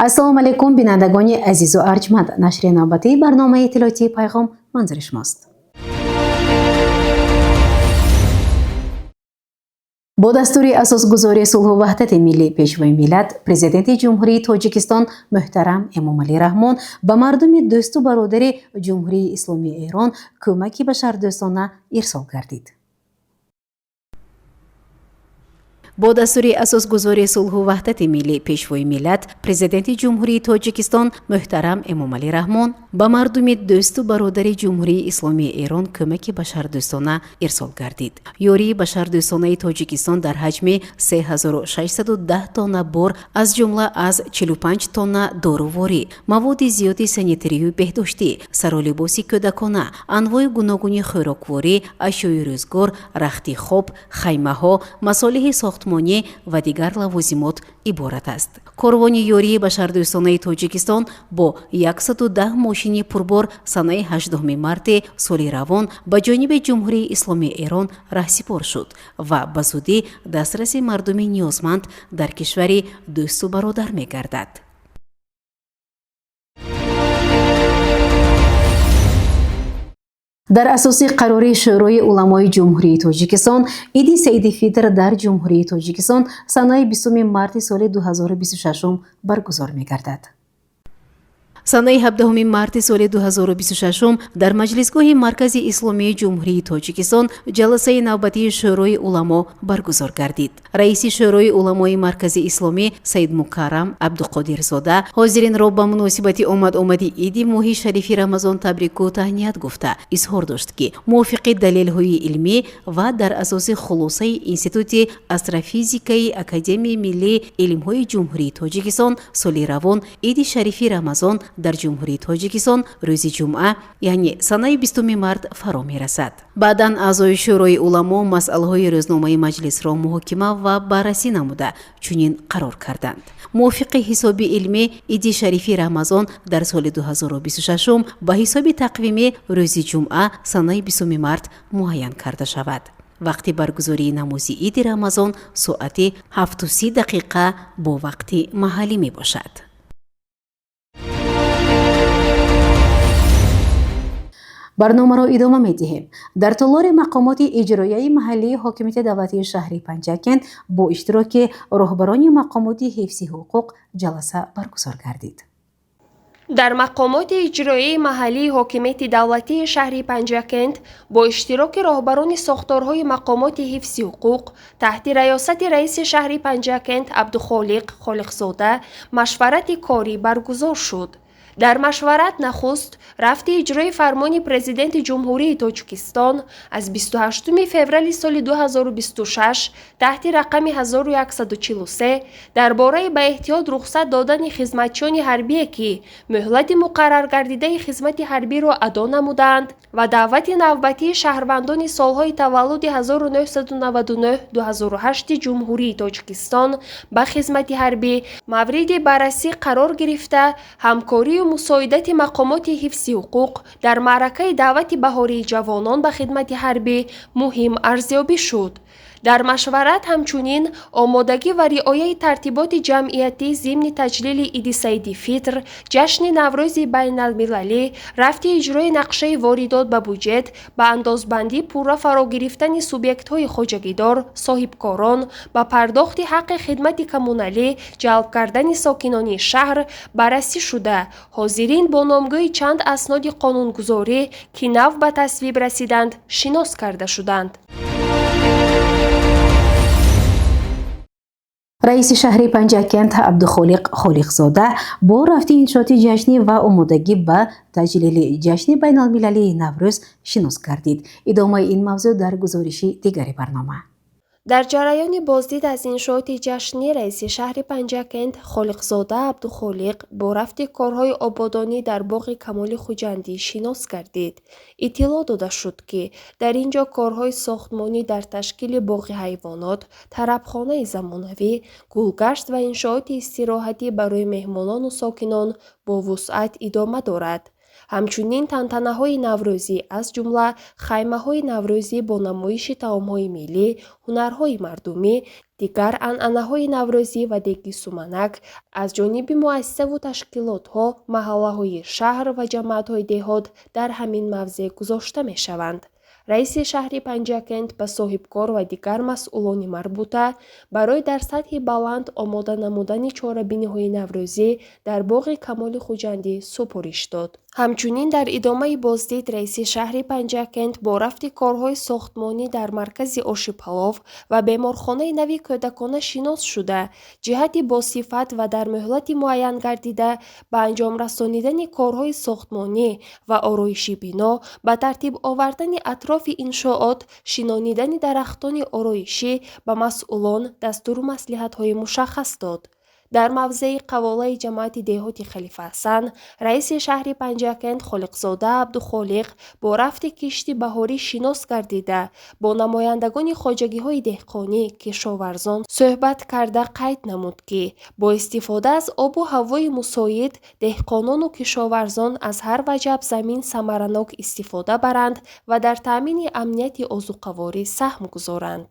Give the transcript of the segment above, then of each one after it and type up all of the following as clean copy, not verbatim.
Ассалому алайкум, бинандагони азизу арҷманд. Нашри навбатии барномаи иттилоотии «Пайғом» манзури шумост. Бо дастури асосгузори сулҳу ваҳдати миллӣ, Пешвои миллат, Президенти Ҷумҳурии Тоҷикистон муҳтарам Эмомалӣ Раҳмон ба мардуми дӯсту бародари Ҷумҳурии Исломии Эрон кӯмаки башардӯстона ирсол гардид. Бо дастури асосгузори сулҳу ваҳдати миллӣ, Пешвои миллат, Президенти Ҷумҳурии Тоҷикистон муҳтарам Эмомалӣ Раҳмон ба мардуми дӯсту бародари Ҷумҳурии Исломии Эрон кӯмаки башардӯстона ирсол гардид. Ёрии башардӯстонаи Тоҷикистон дар ҳаҷми 3610 тонна бор, аз ҷумла аз 45 тонна доруворӣ, маводи зиёди санитарию беҳдоштӣ, саролибоси кӯдакона, анвои гуногуни хӯрокворӣ, ашёи рӯзгор, рахти хоб, хаймаҳо, масолеҳи сохтмонӣ ва дигар лавозимот иборат аст. Корвони ёрии башардӯстонаи Тоҷикистон бо 110 мошини пурбор санаи 8 марти соли равон ба ҷониби Ҷумҳурии Исломии Эрон раҳсипор шуд ва ба зудӣ дастраси мардуми ниёзманд дар кишвари дӯсту бародар мегардад. Дар асоси қарори Шӯрои уламои Ҷумҳурии Тоҷикистон Иди Саиди Фитр дар Ҷумҳурии Тоҷикистон санаи 20 марти соли 2026 баргузор мегардад. Санаи 17 марти соли 2026 дар Маҷлисгоҳи Маркази Исломии Ҷумҳурии Тоҷикистон ҷаласаи навбатии Шӯрои уламо баргузор гардид. Раиси Шӯрои уламои Маркази Исломӣ Саидмукаррам Абдуқодирзода ҳозиринро ба муносибати омад-омади иди моҳи шарифи Рамазон табрику таҳният гуфта, изҳор дошт, ки мувофиқи далелҳои илмӣ ва дар асоси хулосаи Институти астрофизикаи Академияи миллии илмҳои Ҷумҳурии Тоҷикистон соли равон иди шарифи Рамазон дар Ҷумҳурии Тоҷикистон рӯзи ҷумъа, яъне санаи 20 март фаро мерасад. Баъдан аъзои Шӯрои уламо масъалаҳои рӯзномаи маҷлисро муҳокима ва баррасӣ намуда, чунин қарор карданд: мувофиқи ҳисоби илмӣ, иди шарифи Рамазон дар соли 2026 ба ҳисоби тақвимӣ рӯзи ҷумъа, санаи 20 март муайян карда шавад. Вақти баргузории намози иди Рамазон соати 7:30 дақиқа бо вақти маҳаллӣ мебошад. Барномаро идома медиҳем. Дар толори мақомоти иҷроияи маҳаллии ҳокимияти давлатии шаҳри Панҷакент бо иштироки роҳбарони мақомоти ҳифзи ҳуқуқ ҷаласа баргузор гардид. Дар мақомоти иҷроияи маҳаллии ҳокимияти давлатии шаҳри Панҷакент бо иштироки роҳбарони сохторҳои мақомоти ҳифзи ҳуқуқ таҳти раёсати раиси шаҳри Панҷакент Абдухолиқ Холиқзода машварати корӣ баргузор шуд. Дар машварат нахуст рафти иҷрои фармони Президенти Ҷумҳурии Тоҷикистон аз 28 феврали соли 2026 таҳти рақами 1143 дар бораи ба эҳтиёт рухсат додани хизматчиёни ҳарбие, ки муҳлати муқарраргардидаи хизмати ҳарбиро адо намудаанд, ва даъвати навбатии шаҳрвандони солҳои таваллуди 1999-2008 Ҷумҳурии Тоҷикистон ба хизмати ҳарбӣ мавриди баррасӣ қарор гирифта, ҳамкорию мусоидати мақомоти ҳифзи ҳуқуқ дар маъракаи даъвати баҳории ҷавонон ба хидмати ҳарбӣ муҳим арзёбӣ шуд. Дар машварат ҳамчунин омодагӣ ва риояи тартиботи ҷамъиятӣ зимни таҷлили иди Саиди Фитр, ҷашни Наврӯзи байналмилалӣ, рафти иҷрои нақшаи воридот ба буҷет, ба андозбандӣ пурра фарогирифтани субъектҳои хоҷагидор, соҳибкорон, ба пардохти ҳаққи хидмати коммуналӣ, ҷалб кардани сокинони шаҳр баррасӣ шуда, ҳозирин бо номгӯи чанд асноди қонунгузорӣ, ки нав ба тасвиб расиданд, шинос карда шуданд. Раиси шаҳри Панҷакент Абдухолиқ Холиқзода бо рафти иншооти ҷашнӣ ва омодагӣ ба таҷлили ҷашни байналмилалии Наврӯз шинос гардид. Идомаи ин мавзӯъ дар гузориши дигари барнома. Дар ҷараёни боздид аз иншооти ҷашнӣ раиси шаҳри Панҷакент Холиқзода Абдухолиқ бо рафти корҳои ободонӣ дар боғи Камоли Хуҷандӣ шинос гардид. Иттилоъ дода шуд, ки дар ин ҷо корҳои сохтмонӣ дар ташкили боғи ҳайвонот, тарабхонаи замонавӣ, гулгашт ва иншооти истироҳатӣ барои меҳмонону сокинон бо вусъат идома дорад. Ҳамчунин тантанаҳои наврӯзӣ, аз ҷумла хаймаҳои наврӯзӣ бо намоиши таомҳои миллӣ, ҳунарҳои мардумӣ, Дигар анъанаҳои наврӯзӣ ва деги суманак аз ҷониби муассисаву ташкилотҳо, маҳаллаҳои шаҳр ва ҷамоатҳои деҳот дар ҳамин мавзеъ гузошта мешаванд. Раиси шаҳри Панҷакент ба соҳибкор ва дигар масъулони марбута барои дар сатҳи баланд омода намудани чорабиниҳои наврӯзӣ дар боғи Камоли Хуҷандӣ супориш дод. Ҳамчунин дар идомаи боздид раиси шаҳри Панҷакент бо рафти корҳои сохтмонӣ дар маркази ошипалов ва беморхонаи нави кӯдакона шинос шуда, ҷиҳати босифат ва дар муҳлати муайян гардида ба анҷом расонидани корҳои сохтмонӣ ва ороиши бино, ба тартиб овардани атрофи иншоот, шинонидани дарахтони ороишӣ ба масъулон дастуру маслиҳатҳои мушаххас дод. Дар мавзеи қаволаи ҷамоати деҳоти Халифаҳасан раиси шаҳри Панҷакент Холиқзода Абдухолиқ бо рафти кишти баҳорӣ шинос гардида, бо намояндагони хоҷагиҳои деҳқонӣ, кишоварзон суҳбат карда қайд намуд, ки бо истифода аз обу ҳавои мусоид деҳқонону кишоварзон аз ҳар ваҷаб замин самаранок истифода баранд ва дар таъмини амнияти озуқаворӣ саҳм гузоранд.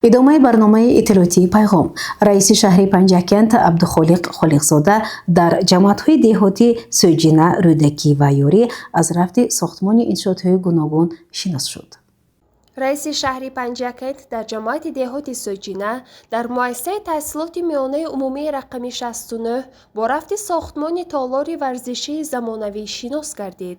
Идомаи барномаи иттилоотии пайғом. Раиси шаҳри Панҷакент Абдухолиқ Холиқзода дар ҷамоатҳои деҳотӣ Сӯҷина, Рӯдакӣ ва Ёрӣ аз рафти сохтмони иншоотҳои гуногун шинос шуд. Раиси шаҳри Панҷакент дар ҷамоати деҳоти Сӯҷина дар муассисаи таҳсилоти миёнаи умумии рақами 69 бо рафти сохтмони толори варзишии замонавӣ шинос гардид.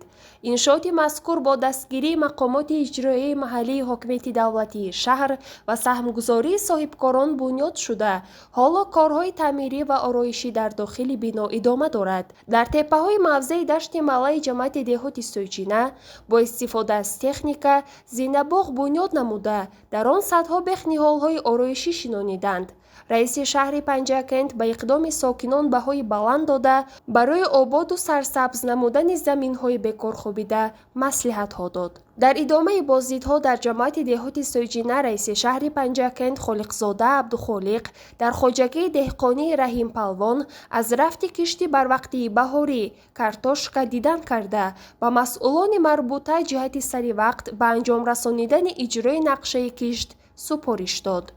Иншооти мазкур бо дастгирии мақомоти иҷроияи маҳаллии ҳокимияти давлатии шаҳр ва саҳмгузории соҳибкорон бунёд шуда, ҳоло корҳои таъмирӣ ва ороишӣ дар дохили бино идома дорад. Дар теппаҳои мавзеи дашти маллаи ҷамоати деҳоти Сӯҷина бо истифода аз техника зинабоғ бунёд намуда, дар он садҳо бех ниҳолҳои ороишӣ шинониданд. Раиси шаҳри Панҷакент ба иқдоми сокинон баҳои баланд дода, барои ободу сарсабз намудани заминҳои бекорхобида маслиҳатҳо дод. Дар идомаи боздидҳо дар ҷамоати деҳоти Сӯҷина раиси шаҳри Панҷакент Холиқзода Абдухолиқ дар хоҷагии деҳқонии Раҳим Палвон аз рафти кишти барвақтии баҳорӣ картошка дидан карда, ба масъулони марбута ҷиҳати саривақт ба анҷом расонидани иҷрои нақшаи кишт супориш дод.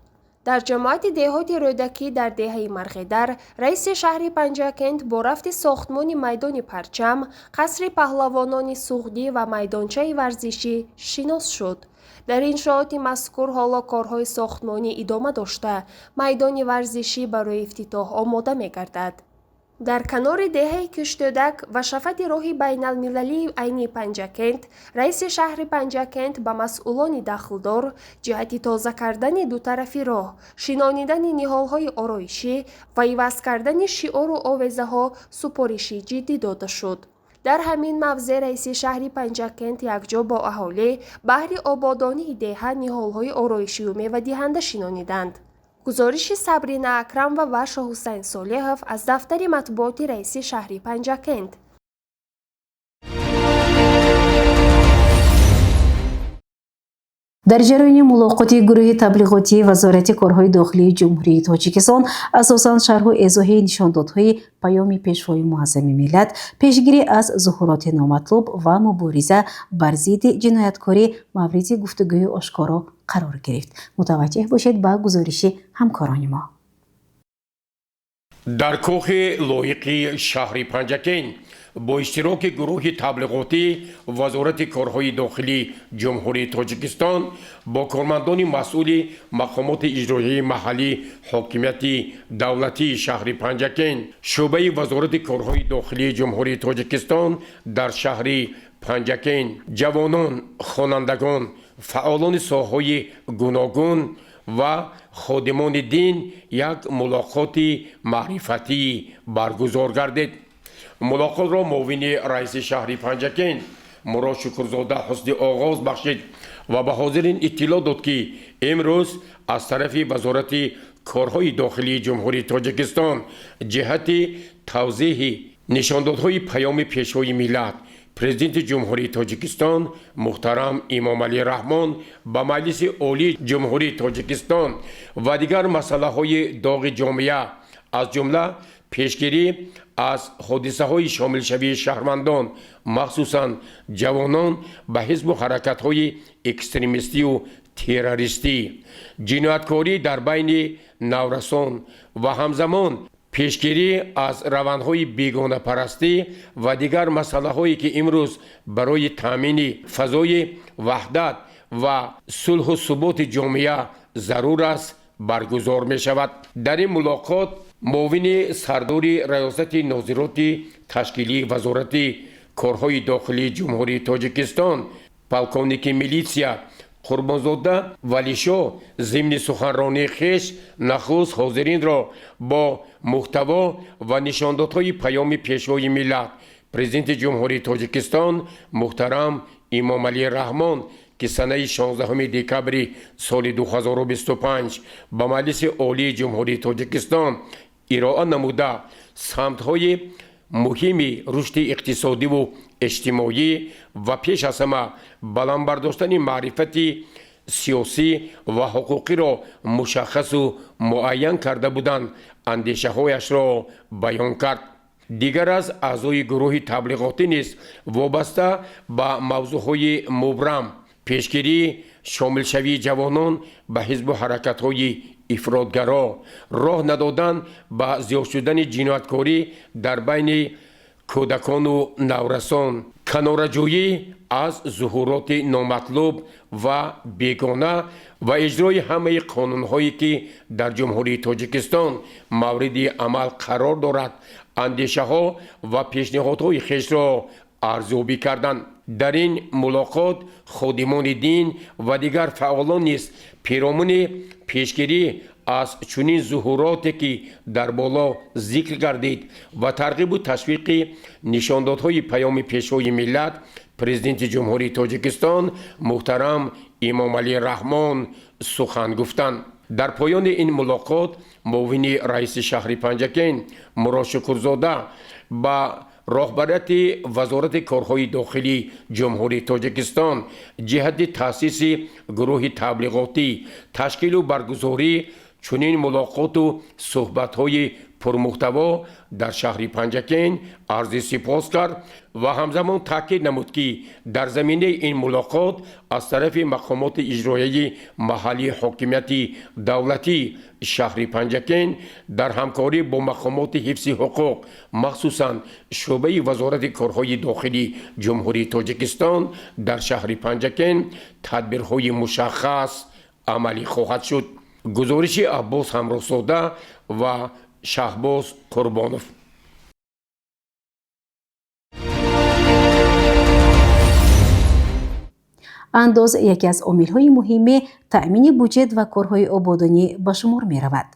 Дар ҷамоати деҳоти Рӯдакӣ дар деҳаи Марғедар раиси шаҳри Панҷакент бо рафти сохтмони майдони парчам, қасри паҳлавонони суғдӣ ва майдончаи варзишӣ шинос шуд. Дар иншооти мазкур ҳоло корҳои сохтмонӣ идома дошта, майдони варзишӣ барои ифтитоҳ омода мегардад. Дар канори деҳаи Киштӯдак ва шафати роҳи байналмилалии Айни Панҷакент раиси шаҳри Панҷакент ба масъулони дахлдор ҷиҳати тоза кардани дутарафи роҳ, шинонидани ниҳолҳои ороишӣ ва иваз кардани шиору овезаҳо супориши ҷиддӣ дода шуд. Дар ҳамин мавзеъ раиси шаҳри Панҷакент якҷо бо аҳолӣ баҳри ободонии деҳа ниҳолҳои ороишию мевадиҳанда шинониданд. Гузориши Сабрина Акрамова ва Шоҳусайн Солеҳов аз дафтари матбуоти раиси шаҳри Панҷакент. Дар ҷараёни мулоқоти гурӯҳи таблиғотии Вазорати корҳои дохилии Ҷумҳурии Тоҷикистон асосан шарҳу эзоҳи нишондодҳои паёми Пешвои муаззами миллат, пешгирӣ аз зуҳуроти номатлуб ва мубориза бар зидди ҷинояткорӣ мавриди гуфтугӯи ошкоро қарор гирифт. Мутаваҷҷеҳ бошед ба гузориши ҳамкорони мо. Дар кӯхи лоиқи шаҳри Панҷакент бо иштироки гурӯҳи таблиғотии Вазорати корҳои дохилии Ҷумҳурии Тоҷикистон бо кормандони масъули мақомоти иҷроияи маҳаллии ҳокимияти давлатии шаҳри Панҷакент, шӯъбаи Вазорати корҳои дохилии Ҷумҳурии Тоҷикистон дар шаҳри Панҷакент, ҷавонон, хонандагон, фаъолони соҳаҳои гуногун ва ходимони дин як мулоқоти маърифатӣ баргузор гардид. Мулоқотро муовини раиси шаҳри Панҷакент Мурод Шукрзода ҳусни оғоз бахшид ва ба ҳозирин иттилоъ дод, ки имрӯз аз тарафи Вазорати корҳои дохилии Ҷумҳурии Тоҷикистон ҷиҳати тавзеҳи нишондодҳои паёми Пешвои миллат, Президенти Ҷумҳурии Тоҷикистон муҳтарам Эмомалӣ Раҳмон ба Маҷлиси Олии Ҷумҳурии Тоҷикистон ва дигар масъалаҳои доғи ҷомеа, аз ҷумла Пешгирӣ аз ҳодисаҳои шомилшавии шаҳрвандон, махсусан ҷавонон, ба ҳизбу ҳаракатҳои экстремистию террористӣ, ҷинояткорӣ дар байни наврасон ва ҳамзамон пешгирӣ аз равандҳои бегонапарастӣ ва дигар масъалаҳое, ки имрӯз барои таъмини фазои ваҳдат ва сулҳу суботи ҷомеа зарур аст, баргузор мешавад. Дар ин мулоқот муовини сардори Раёсати нозироти ташкилии Вазорати корҳои дохилии Ҷумҳурии Тоҷикистон, полковники милитсия Қурбонзода Валишо зимни суханронии хеш нахуст ҳозиринро бо муҳтаво ва нишондодҳои Паёми Пешвои миллат, Президенти Ҷумҳурии Тоҷикистон муҳтарам Имомалӣ Раҳмон, ки санаи 16 декабри соли 2025 ба Маҷлиси Олии Ҷумҳурии Тоҷикистон ироа намуда, самтҳои муҳими рушди иқтисодиву иҷтимоӣ ва пеш аз ҳама баланд бардоштани маърифати сиёсӣ ва ҳуқуқиро мушаххасу муайян карда буданд, андешаҳояшро баён кард. Дигар аз аъзои гурӯҳи таблиғотӣ низ вобаста ба мавзӯъҳои мубрам: пешгирии шомилшавии ҷавонон ба ҳизбу ҳаракатҳои ифротгаро, роҳ надодан ба зиёд шудани ҷинояткорӣ дар байни кӯдакону наврасон, канораҷӯӣ аз зуҳуроти номатлуб ва бегона ва иҷрои ҳамаи қонунҳое, ки дар Ҷумҳурии Тоҷикистон мавриди амал қарор дорад, андешаҳо ва пешниҳодҳои хешро арзёбӣ карданд. Дар ин мулоқот ходимони дин ва дигар фаъолон низ пиромуни пешгирӣ аз чунин зуҳуроте, ки дар боло зикр гардид, ва тарғибу ташвиқи нишондодҳои Паёми Пешвои миллат, Президенти Ҷумҳурии Тоҷикистон муҳтарам Имомалӣ Раҳмон сухан гуфтанд. Дар поёни ин мулоқот муовини раиси шаҳри Панҷакент Мурод Шукурзода ба роҳбарияти Вазорати корҳои дохилии Ҷумҳурии Тоҷикистон ҷиҳати таъсиси гурӯҳи таблиғотӣ, ташкилу баргузории чунин мулоқоту суҳбатҳои пурмуҳтаво дар шаҳри Панҷакент арзи сипос кард ва ҳамзамон таъкид намуд, ки дар заминаи ин мулоқот аз тарафи мақомоти иҷроияи маҳаллии ҳокимияти давлатии шаҳри Панҷакент дар ҳамкорӣ бо мақомоти ҳифзи ҳуқуқ, махсусан шӯъбаи Вазорати корҳои дохилии Ҷумҳурии Тоҷикистон дар шаҳри Панҷакент, тадбирҳои мушаххас амалӣ хоҳад шуд. Гузориши Аббос Ҳамроҳзода ва Шаҳбоз Қурбонов. Андоз яке аз омилҳои муҳими таъмини буҷет ва корҳои ободонӣ ба шумор меравад.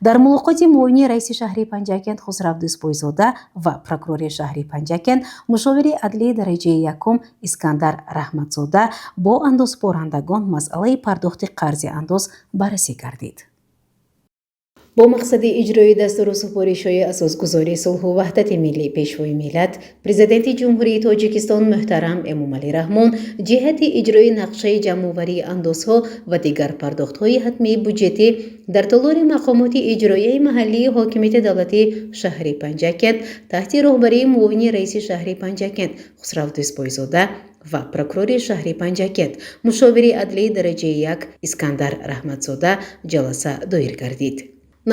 Дар мулоқоти муовини раиси шаҳри Панҷакент Хусрав Дӯстбойзода ва прокурори шаҳри Панҷакент, мушовири адлии дараҷаи якум Искандар Раҳматзода бо андозсупорандагон масъалаи пардохти қарзи андоз баррасӣ гардид. Бо мақсади иҷрои дастуру супоришҳои асосгузори сулҳу ваҳдати миллӣ, Пешвои миллат, Президенти Ҷумҳурии Тоҷикистон муҳтарам Эмомалӣ Раҳмон ҷиҳати иҷрои нақшаи ҷамъоварии андозҳо ва дигар пардохтҳои ҳатмии буҷетӣ дар толори мақомоти иҷроияи маҳаллии ҳокимияти давлатии шаҳри Панҷакент таҳти роҳбарии муовини раиси шаҳри Панҷакент Хусрав Дӯстбойзода ва прокурори шаҳри Панҷакент, мушовири адлии дараҷаи як Искандар Раҳматзода ҷаласа доир гардид.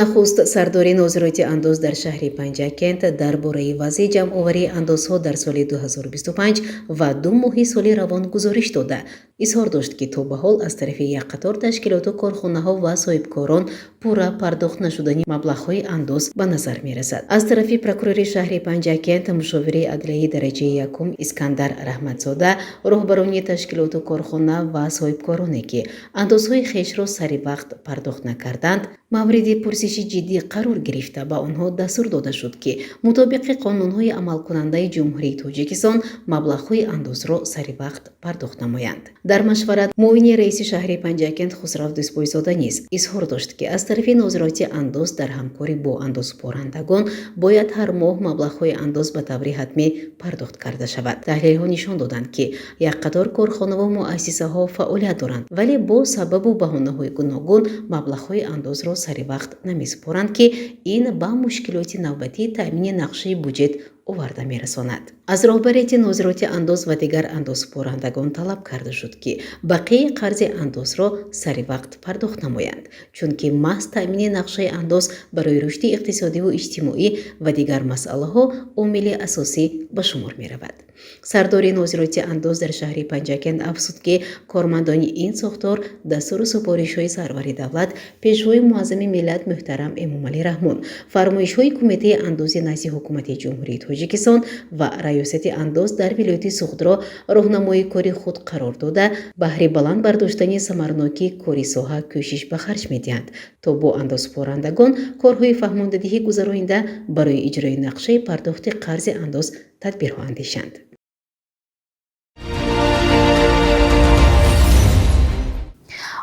Нахуст сардори нозироти андоз дар шаҳри Панҷакент дар бораи вазъи ҷамъоварии андозҳо дар соли 2025 ва 2 моҳи соли равон гузориш дода, изҳор дошт, ки то ба ҳол аз тарафи як қатор ташкилоту корхонаҳо ва соҳибкорон пурра пардохт нашудани маблағҳои андоз ба назар мерасад. Аз тарафи прокурори шаҳри Панҷакент, мушовири адлияи дараҷаи якум Искандар Раҳматзода роҳбарони ташкилоту корхона ва соҳибкороне, ки андозҳои хешро сари вақт пардохт накарданд, мавриди пурсиши ҷиддӣ қарор гирифта, ба онҳо дастур дода шуд, ки мутобиқи қонунҳои амалкунандаи Ҷумҳурии Тоҷикистон маблағҳои андозро сари вақт пардохт намоянд. Дар машварат муовини раиси шаҳри Панҷакент Хусрав Дӯстбойзода низ изҳор дошт, ки аз тарафи нозироти андоз дар ҳамкорӣ бо андозсупорандагон бояд ҳар моҳ маблағҳои андоз ба таври ҳатмӣ пардохт карда шавад. Таҳлилҳо нишон доданд, ки як қатор корхонаву муассисаҳо фаъолият доранд, вале бо сабабу баҳонаҳои гуногун маблағҳои андозро сари вақт намесупоранд, ки ин ба мушкилоти навбатии таъмини нақшаи буҷет оварда мерасонад. Аз роҳбарияти нозироти андоз ва дигар андозсупорандагон талаб карда шуд, ки бақияи қарзи андозро сари вақт пардохт намоянд, чунки маҳз таъмини нақшаи андоз барои рушди иқтисодиву иҷтимоӣ ва дигар масъалаҳо омили асосӣ ба шумор меравад. Сардори нозироти андоз дар шаҳри Панҷакент афзуд, ки кормандони ин сохтор дастуру супоришҳои сарвари давлат, пешвои муаззами миллат муҳтарам Эмомалӣ Раҳмон, фармоишҳои Кумитаи андози назди Ҳукумати Ҷумҳурии Тоҷикистон ва Раёсати андоз дар вилояти Суғдро роҳнамои кори худ қарор дода, баҳри баланд бардоштани самарнокии кори соҳа кӯшиш ба харҷ медиҳанд, то бо андозсупорандагон корҳои фаҳмондадиҳӣ гузаронида, барои иҷрои нақшаи пардохти қарзи андоз тадбирҳо андешанд.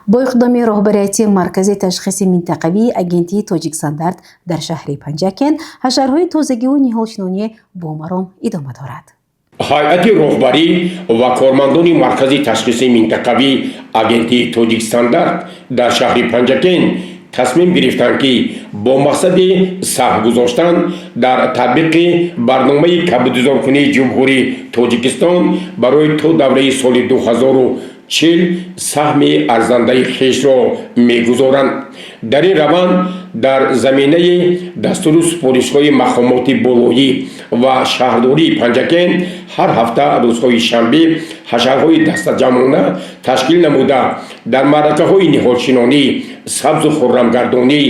Бо иқдоми роҳбарияти Маркази ташхиси минтақавии Агентии Тоҷикстандарт дар шаҳри Панҷакент ҳашарҳои тозагиву ниҳолшинонӣ бо маром идома дорад. Ҳайати роҳбарӣ ва кормандони Маркази ташхиси минтақавии Агентии Тоҷикстандарт дар шаҳри Панҷакент тасмим гирифтанд, ки бо мақсади саҳм гузоштан дар татбиқи барномаи кабудизоркунии Ҷумҳурии Тоҷикистон барои то давраи соли 2040 саҳми арзандаи хешро мегузоранд. Дар ин раванд, дар заминаи дастуру супоришҳои мақомоти болоӣ ва шаҳрдории Панҷакент, ҳар ҳафта рӯзҳои шанбе ҳашарҳои дастаҷамъона ташкил намуда, дар маъракаҳои ниҳолшинонӣ, сабзу хуррамгардонӣ,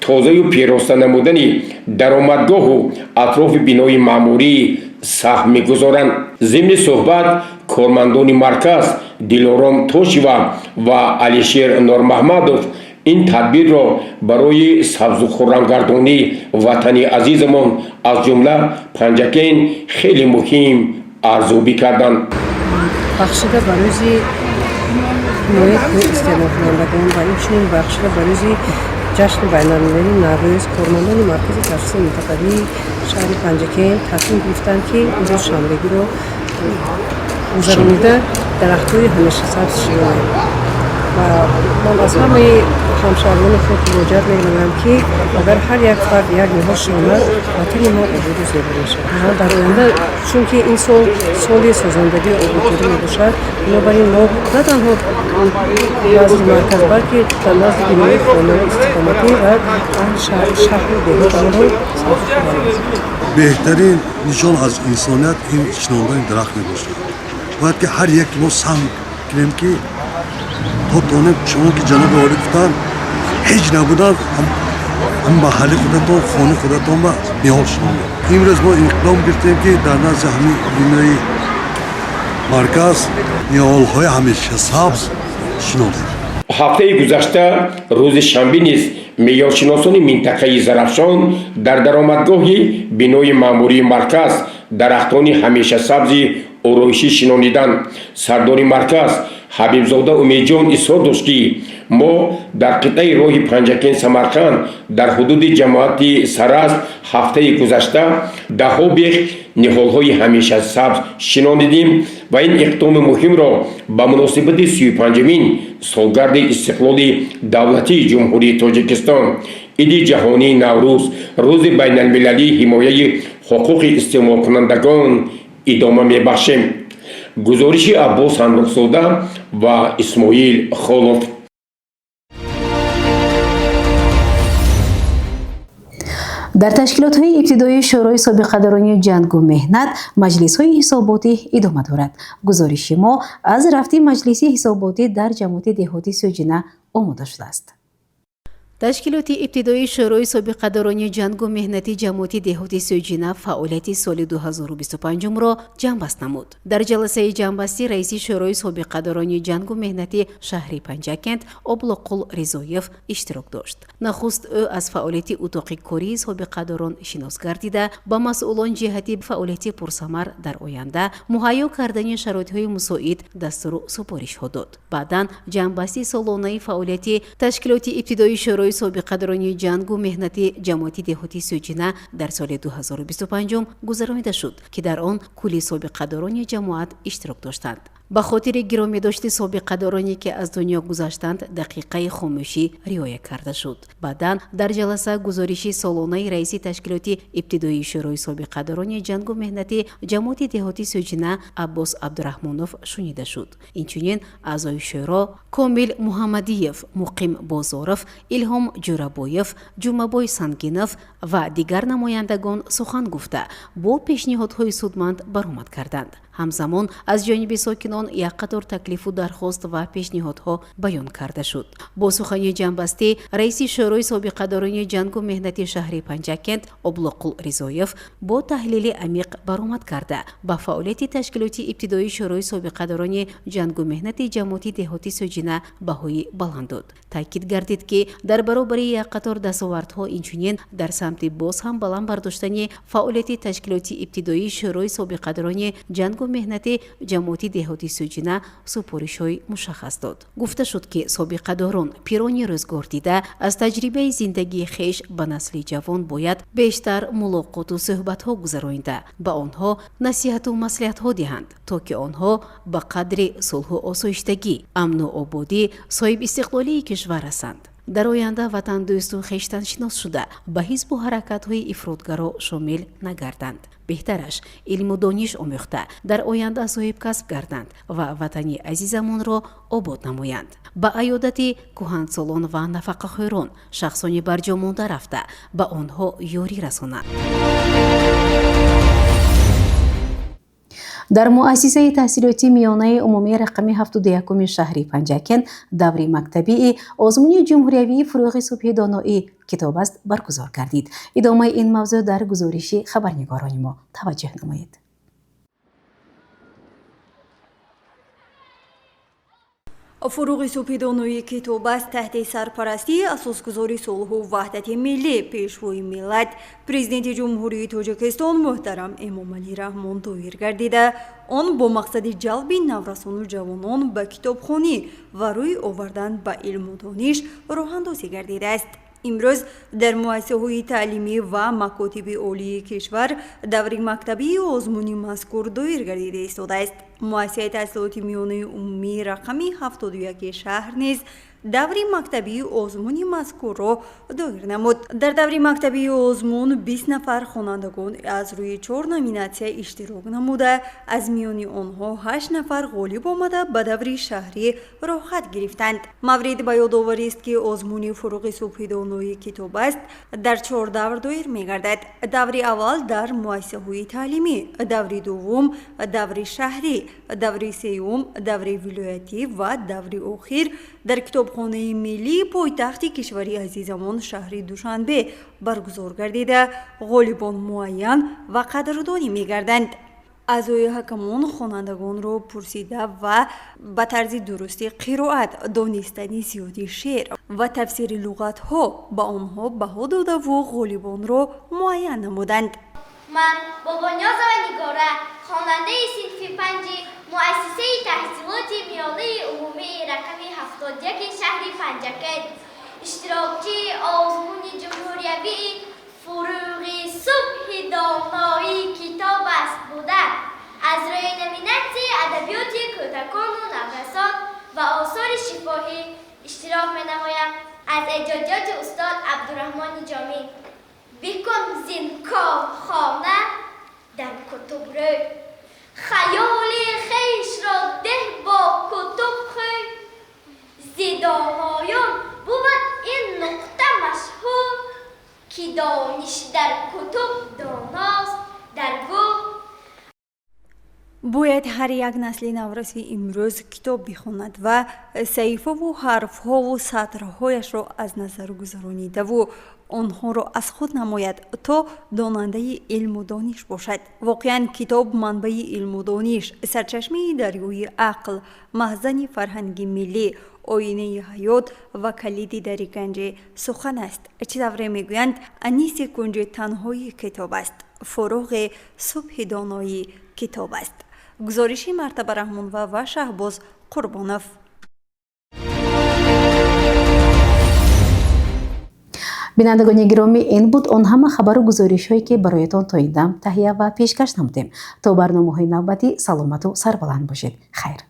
тозаю пироста намудани даромадгоҳу атрофи бинои маъмурӣ саҳм мегузоранд. Зимни суҳбат кормандони марказ Дилором Тошева ва Алишер Нормаҳмадов ин тадбирро барои сабзу хуррамгардонии ватани азизамон, аз ҷумла Панҷакент, хеле муҳим арзёбӣ карданд. Бахшида ба рӯзи ҳимояи ҳуқуқи истеъмолкунандагон ва инчунин бахшида ба рӯзи ҷашни байналмилалии Наврӯз, кормандони Маркази ташхиси минтақавии шаҳри Панҷакент тасмим гирифтанд, ки имрӯз шанбегиро гузаронида, дарахтҳои ҳамешасабз шинонем. Ва ман аз ҳамаи ҳамшаҳриёни худ муроҷиат менамоям, ки агар ҳар як фард як ниҳол шинонад, ватани мо ободу зебо мешавад. Дар оянда, чунки ин сол соли созандагии ободкорӣ мебошад, бинобар ин мо на танҳо назди марказ, балки дар назди бинои хонаи истиқоматӣ ва аҳли шаҳру деҳотамонро сабз хоҳем. Беҳтарин нишон аз инсоният ин шинондани дарахт мебошад. Бояд ки ҳар яки мо саҳм кунем, ки то тонем, чунон ки ҷаноби олӣ гуфтанд, ҳеҷ набудан ҳам маҳалли худатон, хони худатон ба ниҳол шинонед. Имрӯз мо иқдом гирифтем, ки дар назди ҳамин бинои марказ ниҳолҳои ҳамешасабз шинонем. Ҳафтаи гузашта рӯзи шанбе низ меъёршиносони минтақаи Зарафшон дар даромадгоҳи бинои маъмурии марказ дарахтони ҳамешасабзи ороишӣ шинониданд. Сардори марказ Ҳабибзода Умедҷон изҳор дошт, ки мо дар қитъаи роҳи Панҷакент Самарқанд дар ҳудуди ҷамоати Саразм ҳафтаи гузашта даҳҳо бех ниҳолҳои ҳамешасабз шинонидем ва ин иқдоми муҳимро ба муносибати 35-умин солгарди истиқлоли давлатии Ҷумҳурии Тоҷикистон, Иди ҷаҳонии Наврӯз, Рӯзи байналмилалии ҳимояи ҳуқуқи истеъмолкунандагон идома мебахшем. Гузориши Аббос Ҳамроҳзода ва Исмоил Холов. Дар ташкилотҳои ибтидоии Шӯрои собиқадорони ҷангу меҳнат маҷлисҳои ҳисоботӣ идома дорад. Гузориши мо аз рафти маҷлиси ҳисоботӣ дар ҷамоати деҳоти Сӯҷина омода шудааст. Ташкилоти ибтидоии Шӯрои собиқадорони ҷангу меҳнати ҷамоати деҳоти Сӯҷина фаъолияти соли 2025-ро ҷамъбаст намуд. Дар ҷаласаи ҷамъбастӣ раиси Шӯрои собиқадорони ҷангу меҳнати шаҳри Панҷакент Облоқул Ризоев иштирок дошт. Нахуст ӯ аз фаъолияти утоқи кории собиқадорон шинос гардида, ба масъулон ҷиҳати фаъолияти пурсамар дар оянда муҳайё кардани шароитҳои мусоид дастуру супоришҳо дод. Баъдан ҷамъбасти солонаи фаъолияти ташкилоти ибтидоии Шӯрои собиқадорони ҷангу меҳнати ҷамоати деҳоти Сӯҷина дар соли 2025 гузаронида шуд, ки дар он кулли собиқадорони ҷамоат иштирок доштанд. Ба хотири гиромӣ дошти собиқадороне, ки аз дунё гузаштанд, дақиқаи хомӯшӣ риоя карда шуд. Баъдан дар ҷаласа гузориши солонаи раиси ташкилоти ибтидоии Шӯрои собиқадорони ҷангу меҳнати ҷамоати деҳоти Сӯҷина Аббос Абдураҳмонов шунида шуд. Инчунин аъзои шӯро Комил Муҳаммадиев, Муқим Бозоров, Илҳом Ҷӯрабоев, Ҷумабой Сангинов ва дигар намояндагон сухан гуфта, бо пешниҳодҳои судманд баромад карданд. Ҳамзамон аз ҷониби сокинон як қатор таклифу дархост ва пешниҳодҳо баён карда шуд. Бо сухани ҷамъбастӣ раиси Шӯрои собиқадорони ҷангу меҳнати шаҳри Панҷакент Облоқул Ризоев бо таҳлили амиқ баромад карда, ба фаъолияти ташкилоти ибтидоии Шӯрои собиқадорони ҷангу меҳнати ҷамоати деҳоти Сӯҷина баҳои баланд дод. Таъкид гардид, ки дар баробари як қатор дастовардҳо, инчунин дар самти боз ҳам баланд бардоштани фаъолияти ташкилоти ибтидоии Шӯрои собиқадорони ҷангу меҳнати ҷамоати деҳоти Сӯҷина супоришҳои мушаххас дод. Гуфта шуд, ки собиқадорон, пирони рӯзгор дида, аз таҷрибаи зиндагии хеш ба насли ҷавон бояд бештар мулоқоту суҳбатҳо гузаронида, ба онҳо насиҳату маслиҳатҳо диҳанд, то ки онҳо ба қадри сулҳу осоиштагӣ, амну ободӣ, соҳибистиқлолии кишвар расанд. Дар оянда ватандӯсту хештаншинос шуда, ба ҳизбу ҳаракатҳои ифротгаро шомил нагарданд. Беҳтараш илму дониш омӯхта, дар оянда соҳибкасб гарданд ва ватани азизамонро обод намоянд. Ба аёдати кӯҳансолон ва нафақахӯрон, шахсони барҷомонда рафта, ба онҳо ёрӣ расонанд. Дар муассисаи таҳсилоти миёнаи умумии рақами 71-уми шаҳри Панҷакент даври мактабии озмуни ҷумҳуриявии «Фурӯғи субҳи доноӣ китоб аст» баргузор гардид. Идомаи ин мавзӯъ дар гузориши хабарнигорони мо таваҷҷӯҳ намоед. Фурӯғи субҳи доноии китоб аст таҳти сарпарастии асосгузори сулҳу ваҳдати миллӣ, Пешвои миллат, Президенти Ҷумҳурии Тоҷикистон муҳтарам Эмомалӣ Раҳмон доир гардида, он бо мақсади ҷалби наврасону ҷавонон ба китобхонӣ ва рӯй овардан ба илму дониш роҳандозӣ гардидааст. Имрӯз дар муассисаҳои таълимӣ ва макотиби олии кишвар даври мактабии озмуни мазкур доир гардида истодааст. Муассисаи таҳсилоти миёнаи умумии рақами 71 шаҳр низ даври мактабии озмуни мазкурро доир намуд. Дар даври мактабии озмун 20 нафар хонандагон аз рӯи чор номинатсия иштирок намуда, аз миёни онҳо ҳашт нафар ғолиб омада, ба даври шаҳрӣ роҳхат гирифтанд. Маврид ба ёдоварист, ки озмуни «Фурӯғи субҳи доноии китоб аст» дар чор давр доир мегардад. Даври аввал дар муассисаҳои таълимӣ, даври дуввум даври шаҳрӣ, даври сеюм даври вилоятӣ ва даври охир дар китобхонаи миллии пойтахти кишвари азизамон шаҳри Душанбе баргузор гардида, ғолибон муайян ва қадрдонӣ мегарданд. Аъзои ҳакамон хонандагонро пурсида ва ба тарзи дурусти қироат, донистани зиёди шеър ва тафсири луғатҳо ба онҳо баҳо додаву ғолибонро муайян намуданд. Ман Бобониёзова Нигора, хонандаи синфи панҷи муассисаи таҳсилоти миёнаи умумии рақами 71-и шаҳри Панҷакент, иштирокчии озмуни ҷумҳуриявии «Фурӯғи субҳи доноии китоб аст» буда, аз рӯи номинатсияи адабиёти кӯдакону наврасон ва осори шифоҳӣ иштирок менамоям. Аз эҷодиёти устод Абдураҳмони Ҷомӣ: «Бикун зин корхона дар кутуб рӯй, хаёли хешро деҳ бо кутуб хӯй, зи доноён бувад ин нуқта машҳур, ки дониш дар кутуб доност дар гӯр». Бояд ҳар як насли навраси имрӯз китоб бихонад ва саҳифаву ҳарфҳову сатрҳояшро аз назар гузаронидаву онҳоро аз худ намояд, то донандаи илму дониш бошад. Воқеан, китоб манбаи илму дониш, сарчашмаи дарёи ақл, маҳзани фарҳанги миллӣ, оинаи ҳаёт ва калиди дари ганҷи сухан аст. Чӣ тавре мегӯянд, аниси кунҷи танҳои китоб аст, фуруғи субҳи доноӣ китоб аст. Гузориши Мартаба Раҳмонова ва Шаҳбоз Қурбонов. Бинандагони гиромӣ, ин буд он ҳама хабару гузоришҳое, ки бароятон то ин дам таҳия ва пешкаш намудем. То барномаҳои навбатӣ саломату сарбаланд бошед. Хайр.